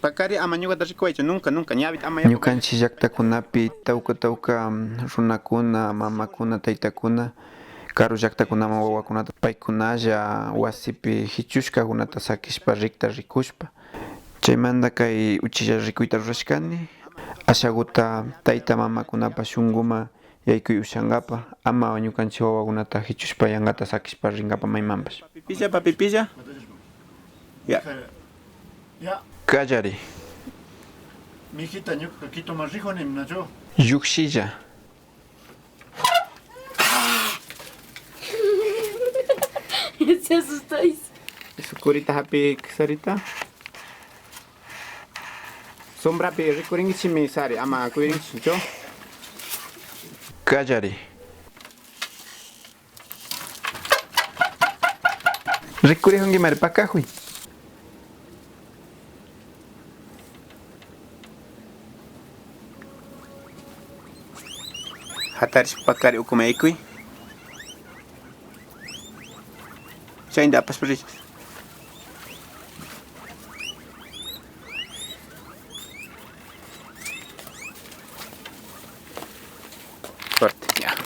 Pakari ama ñuqata rikuwaychu nunca nunca ñawita ama Ñukanchik llaktakunapi tawka tawka runakuna, mamakuna, taytakuna karu llaktakunaman wawakunata paykunalla wasipi hichushkakunata sakishpa rikta rikushpa. Chaymanta kay uchilla rikuyta rurashkani ashaguta tayta mamakunapa shunkuma yaykuy ushankapa ama ñukanchik wawakunata hichushpa yankata sakishpa rinkapa maymanpash. Papipilla papipilla. Ya. Ya. Kallari. Mijita, ñuka Quitoman rijuni, nachu? Llukshilla. Se asustáis. Sukurita hapi sarita. Sombrapi rikurinkichimi sari ama kuyrinkichu. Kallari. Rikurijunki pakajuy. Hatarish pakari ukumaykuy. Chaynta apashpa richis.